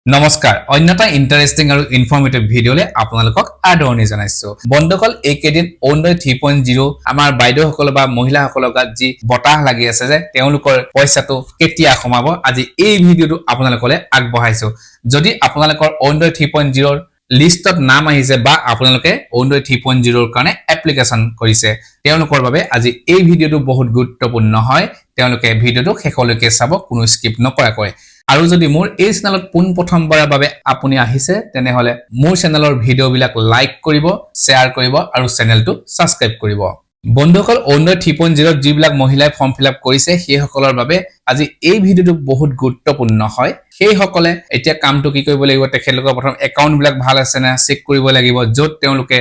নমস্কাৰ, অন্য এটা ইণ্টাৰেষ্টিং আৰু ইনফৰ্মেটিভ ভিডিঅ'লৈ আপোনালোকক আদৰণি জনাইছো। বন্ধুসকল, এইকেইদিন অৰুণোদয় 3.0 আমাৰ বাইদেউসকল বা মহিলাসকলৰ গাত যি বতাহ লাগি আছে যে তেওঁলোকৰ পইচাটো কেতিয়া সোমাব, আজি এই ভিডিঅ'টো আপোনালোকলৈ আগবঢ়াইছো। যদি আপোনালোকৰ অৰুণোদয় 3.0ৰ লিষ্টত নাম আহিছে বা আপোনালোকে অৰুণোদয় 3.0ৰ কাৰণে এপ্লিকেশ্যন কৰিছে, তেওঁলোকৰ বাবে আজি এই ভিডিঅ'টো বহুত গুৰুত্বপূৰ্ণ হয়। তেওঁলোকে ভিডিঅ'টো শেষলৈকে চাব, কোনো স্কিপ নকৰাকৈ। আৰু যদি মোৰ এই চেনেলত পোনপ্ৰথমবাৰৰ বাবে আপুনি আহিছে, তেনেহ'লে মোৰ চেনেলৰ ভিডিঅ'বিলাক লাইক কৰিব, শ্বেয়াৰ কৰিব আৰু চেনেলটো ছাবস্ক্ৰাইব কৰিব। বন্ধুসকল, অৰুণোদয় 3.0ত যিবিলাক মহিলাই ফৰ্ম ফিল আপ কৰিছে, সেইসকলৰ বাবে আজি এই ভিডিঅ'টো বহুত গুৰুত্বপূৰ্ণ হয়। সেইসকলে এতিয়া কামটো কি কৰিব লাগিব? তেখেতলোকৰ প্ৰথম একাউণ্টবিলাক ভাল আছে নে চেক কৰিব লাগিব, য'ত তেওঁলোকে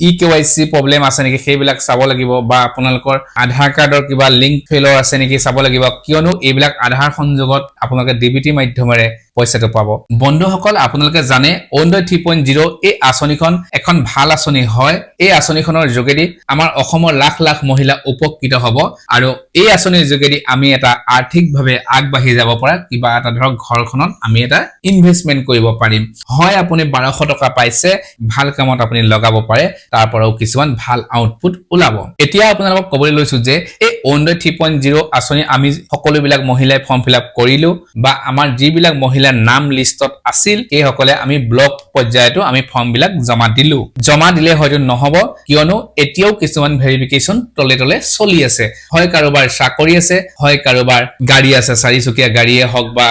ই কেৱাইচি প্ৰব্লেম আছে নেকি সেইবিলাক চাব লাগিব বা আপোনালোকৰ আধাৰ কাৰ্ডৰ কিবা লিংক ফেইলৰ আছে নেকি চাব লাগিব। কিয়নো এইবিলাক আধাৰ সংযোগত আপোনালোকে ডিবিটি মাধ্যমেৰে পইচাটো পাব। বন্ধুসকল, আপোনালোকে জানে, অৰুণোদয় 3.0 এই আঁচনিখন এখন ভাল আঁচনি হয়। এই আঁচনিখনৰ যোগেদি আমাৰ অসমৰ লাখ লাখ মহিলা উপকৃত হ'ব আৰু এই আঁচনিৰ যোগেদি আমি এটা আৰ্থিকভাৱে আগবাঢ়ি যাব পৰা কিবা এটা, ধৰক ঘৰখনত আমি এটা ইনভেষ্টমেণ্ট কৰিব পাৰিম। হয়, আপুনি 1200 টকা পাইছে, ভাল কামত আপুনি লগাব পাৰে, তাৰ পৰাও কিছুমান ভাল আউটপুট ওলাব। এতিয়া আপোনালোকক ক'বলৈ লৈছো যে এই অৰুণোদয় 3.0 আঁচনি আমি সকলোবিলাক মহিলাই ফৰ্ম ফিল আপ কৰিলো বা আমাৰ যিবিলাক মহিলাৰ নাম লিষ্টত আছিল, সেইসকলে আমি ব্লক পৰ্যায়তো আমি ফৰ্মবিলাক জমা দিলো। জমা দিলে হয়তো নহব, কিয়নো এতিয়াও কিছুমান ভেৰিফিকেশ্যন তলে তলে চলি আছে। হয় কাৰোবাৰ চাকৰি আছে, হয় কাৰোবাৰ গাড়ী আছে, চাৰিচকীয়া গাড়ীয়ে হওক বা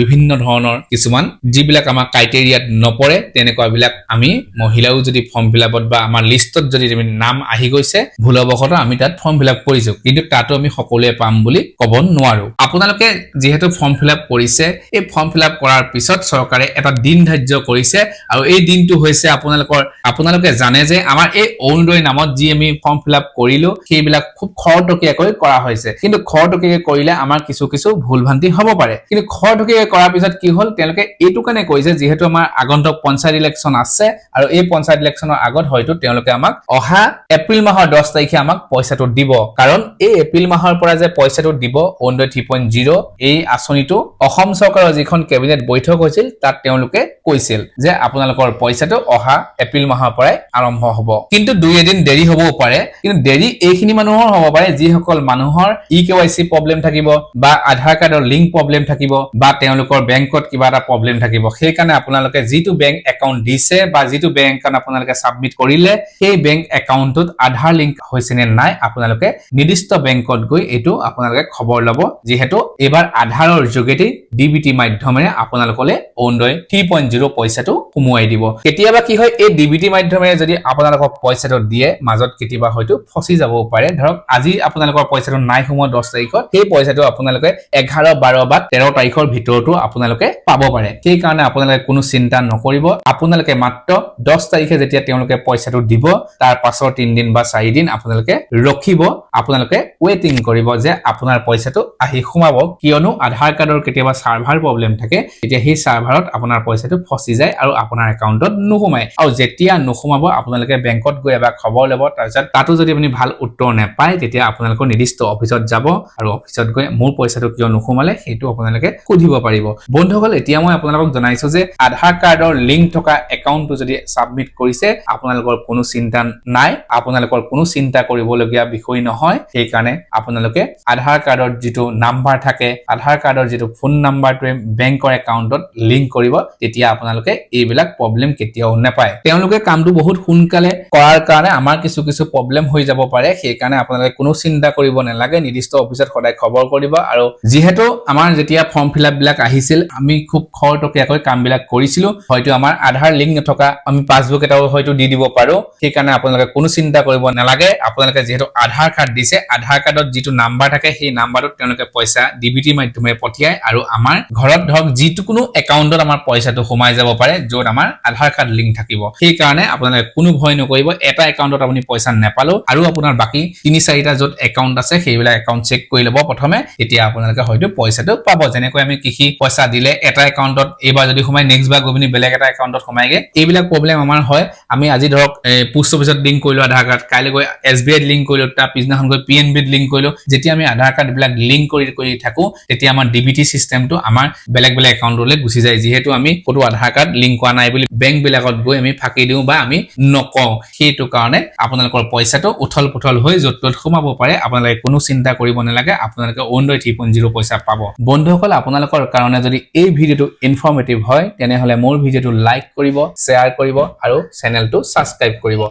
বিভিন্ন ধৰণৰ কিছুমান যিবিলাক আমাৰ ক্ৰাইটেৰিয়াত নপৰে, তেনেকুৱাবিলাক আমি মহিলাও যদি ফৰ্ম ফিল আপত বা আমাৰ লিষ্টত যদি নাম আহি গৈছে, ভুলবশতঃ আমি তাত ফৰ্ম ফিল আপ কৰিছো, কিন্তু তাতো আমি সকলোৱে পাম বুলি ক'ব নোৱাৰো। আপোনালোকে যিহেতু ফৰ্ম ফিল আপ কৰিছে, এই ফৰ্ম ফিল আপ কৰাৰ পিছত চৰকাৰে এটা দিন ধাৰ্য কৰিছে আৰু এই দিনটো হৈছে আপোনালোকৰ, আপোনালোকে জানে যে আমাৰ এই অৰুণোদয় নামত যি আমি ফৰ্ম ফিল আপ কৰিলো, সেইবিলাক খুব খৰতকীয়াকৈ কৰা হৈছে। কিন্তু খৰতকীয়াকৈ কৰিলে আমাৰ কিছু কিছু ভুল ভ্ৰান্তি হ'ব পাৰে। কিন্তু খৰতকীয়াকৈ কৰাৰ পিছত কি হ'ল, তেওঁলোকে এইটো কাৰণে কৰিছে, যিহেতু আমাৰ আগন্তুক পঞ্চায়ত ইলেকশ্যন আছে আৰু এই পঞ্চায়ত ইলেকশ্যনৰ আগত হয়তো তেওঁলোকে আমাক অহা এপ্ৰিল মাহৰ 10 তাৰিখে আমাক পইচাটো দিব। কাৰণ এই এপ্ৰিল মাহৰ পৰা যে পইচাটো দিব, অৰুণোদয় 3.0 এই আঁচনিটো অসম চৰকাৰৰ যিখন কেবিনেট বৈঠক হৈছিল, তাত তেওঁলোকে কৈছিল যে আপোনালোকৰ পইচাটো অহা এপ্ৰিল মাহৰ পৰাই আৰম্ভ হ'ব। কিন্তু দুই এদিন দেৰি হ'বও পাৰে। কিন্তু দেৰি এইখিনি মানুহৰ হ'ব পাৰে, যিসকল মানুহৰ ই কেৱাইচি প্ৰব্লেম থাকিব বা আধাৰ কাৰ্ডৰ লিংক প্ৰব্লেম থাকিব বা তেওঁলোকৰ বেংকত কিবা এটা প্ৰব্লেম থাকিব। সেইকাৰণে আপোনালোকে যিটো বেংক একাউণ্ট দিছে বা যিটো বেংক একাউণ্ট আপোনালোকে ছাবমিট কৰিলে, সেই বেংক একাউণ্টটোত আধাৰ লিংক হৈছে নে নাই, আপোনালোকে নিৰ্দিষ্ট বেংকত গৈ এইটো আপোনালোকে খবৰ ল'ব। যিহেতু এইবাৰ আধাৰৰ যোগেদি ডিবিটি মাধ্যমেৰে আপোনালোকলে অৰুণোদয় 3.0 পইচাটো সোমোৱাই দিব। কেতিয়াবা কি হয়, এই ডিবিটি মাধ্যমেৰে যদি আপোনালোকক পইচাটো দিয়ে, মাজত কেতিয়াবা হয়তো ফচি যাবও পাৰে। ধৰক আজি আপোনালোকৰ পইচাটো নাই সোমোৱা 10 তাৰিখত, সেই পইচাটো আপোনালোকে 11, 12 বা 13 তাৰিখৰ ভিতৰতো আপোনালোকে পাব পাৰে। সেইকাৰণে আপোনালোকে কোনো চিন্তা নকৰিব। আপোনালোকে মাত্ৰ 10 তাৰিখে যেতিয়া তেওঁলোকে পইচাটো দিব, তাৰ পাছৰ 3 দিন বা 4 দিন আপোনালোকে ৰখিব, আপোনালোকে ৱেইটিং কৰিব যে আপোনাৰ পইচাটো আহি সোমাব। কিয়নো আধাৰ কাৰ্ডৰ কেতিয়াবা চাৰ্ভাৰ প্ৰব্লেম থাকে, তেতিয়া সেই চাৰ্ভাৰত আপোনাৰ পইচাটো ফচি যায় আৰু আপোনাৰ একাউণ্টত নোসোমায়। আৰু যেতিয়া নোসোমাব, আপোনালোকে বেংকত গৈ এবাৰ খবৰ ল'ব। তাৰপিছত তাতো যদি আপুনি ভাল উত্তৰ নাপায়, তেতিয়া আপোনালোকৰ নিৰ্দিষ্ট অফিচত যাব আৰু অফিচত গৈ মোৰ পইচাটো কিয় নোসোমালে, সেইটো আপোনালোকে সুধিব পাৰিব। বন্ধুসকল, এতিয়া মই আপোনালোকক জনাইছো যে আধাৰ কাৰ্ডৰ লিংক থকা একাউণ্টটো যদি ছাবমিট কৰিছে, আপোনালোকৰ কোনো চিন্তা নাই, আপোনালোকৰ কোনো চিন্তা কৰিবলগীয়া বিষয় নহয়। সেইকাৰণে আপোনালোকে আধাৰ কাৰ্ডৰ যিটো নাম্বাৰ থাকে, আধাৰ কাৰ্ডৰ যিটো ফোন নাম্বাৰটোৱে বেংকৰ একাউণ্টত লিংক কৰিব, তেতিয়া আপোনালোকে এইবিলাক প্ৰব্লেম কেতিয়াও নাপায়। তেওঁলোকে কামটো বহুত সোনকালে কৰাৰ কাৰণে আমাৰ কিছু কিছু প্ৰব্লেম হৈ যাব পাৰে। সেইকাৰণে আপোনালোকে কোনো চিন্তা কৰিব নালাগে। নিৰ্দিষ্ট অফিচত সদায় খবৰ কৰিব। আৰু যিহেতু আমাৰ যেতিয়া ফৰ্ম ফিল আপ বিলাক আহিছিল, আমি খুব খৰতকীয়াকৈ কামবিলাক কৰিছিলো, হয়তো আমাৰ আধাৰ লিংক নথকা আমি পাছবুক এটাও হয়তো দি দিব পাৰো। সেইকাৰণে আপোনালোকে কোনো চিন্তা কৰিব নালাগে। আপোনালোকে যিহেতু আধাৰ কাৰ্ড দিছে, আধাৰ কাৰ্ডত যিটো নাম্বাৰ থাকে, সেই নাম্বাৰটোত তেওঁলোকে পইচা ডিবিটিৰ মাধ্যমেৰে পঠিয়ায় আৰু আমাৰ ঘৰত ধৰক যিটো কোনো একাউণ্টত আমাৰ পইচাটো সোমাই যাব পাৰে, য'ত আমাৰ আধাৰ কাৰ্ড লিংক থাকিব। সেইকাৰণে আপোনালোকে কোনো ভয় নকৰিব। এটা একাউণ্টত আপুনি পইচা নেপালেও আৰু আপোনাৰ বাকী তিনি চাৰিটা য'ত একাউণ্ট আছে, সেইবিলাক একাউণ্ট চেক কৰি ল'ব প্ৰথমে, তেতিয়া আপোনালোকে হয়তো পইচাটো পাব। যেনেকৈ আমি কৃষি পইচা দিলে এটা একাউণ্টত এইবাৰ যদি সোমাই, নেক্সট বাৰ গৈ পিনি বেলেগ এটা একাউণ্টত সোমাইগে। এইবিলাক প্ৰব্লেম আমাৰ হয়। আমি আজি ধৰক পোষ্ট অফিচত লিংক কৰিলো আধাৰ কাৰ্ড, কাইলৈ গৈ এছবিআইত লিংক কৰিলো, তাৰ পিছদিনাখন গৈ পিএনবিত লিংক কৰিলো। যেতিয়া আমি আধাৰ কাৰ্ডবিলাক লিংক কৰি কৰি থাকো, তেতিয়া আমাৰ ডিবিটি চিষ্টেমটো আমাৰ বেলেগ বেলেগ একাউণ্টলৈ গুচি যায়। যিহেতু আমি ক'তো আধাৰ কাৰ্ড লিংক কৰা নাই বুলি বেংকবিলাকত গৈ আমি ফাঁকি দিওঁ বা আমি নকওঁ, সেইটো কাৰণে আপোনালোকৰ পইচাটো উথল পুথল হৈ য'ত ত'ত সোমাব পাৰে। আপোনালোকে কোনো চিন্তা কৰিব নালাগে, আপোনালোকে অৰুণোদয় 3.0 পইচা পাব। বন্ধুসকল, আপোনালোকৰ কাৰণে যদি এই ভিডিঅ'টো ইনফৰ্মেটিভ হয়, তেনেহ'লে মোৰ ভিডিঅ'টো লাইক কৰিব, শ্বেয়াৰ কৰিব আৰু চেনেলটো ছাবস্ক্ৰাইব কৰিব।